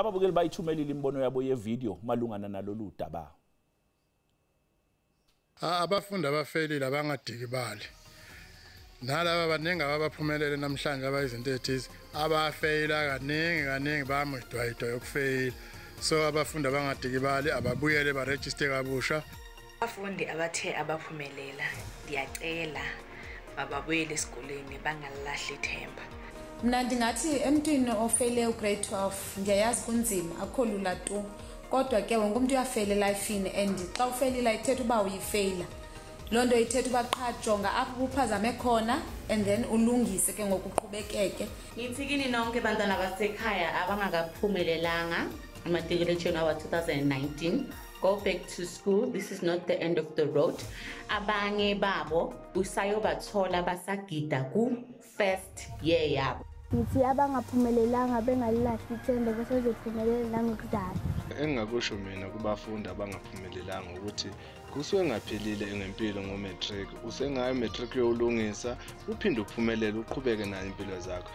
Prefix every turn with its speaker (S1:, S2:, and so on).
S1: Ababukeli bayithumelile imibono yabo yevideo malungana nalolu daba.
S2: Abafundi abafelile abangadikibali. Nalaba abaningi abaphumelele namhlanje abayizinto ethize abafeyila kaningi kaningi bamidwayidwa yokufeyila. So abafundi abangadikibali ababuyele barejiste kabusha.
S3: Abafundi abathe abaphumelela ndiyacela mababuyele esikoleni bangalahli ithemba.
S4: Mna ndingathi emntwini ofeyile ugrade 12 ndiyayazi kunzima, akukho lula tu. Kodwa ke wonke umntu uyafeyila elifini and xa ufeyilile ayithetha uba uyifeyila. Loo nto ithetha uba qha jonga apho ubuphazame khona and then ulungise ke ngoku uqhubekeke.
S5: Ngithi kini nonke bantwana basekhaya abangakaphumelelanga amatikuletsheni awa 2019, go back to school. This is not the end of the road. Abanye babo usayobathola basagida ku first year yabo.
S6: Ngithi abangaphumelelanga bengalilahli ithemba basazophumelela nangokuzayo.
S7: Engingakusho mina kubafundi abangaphumelelanga ukuthi kusuke ngaphelile ngempilo ngo-matric, usengayo matric uyolungisa uphinde uphumelele uqhubeke nayo impilo zakho.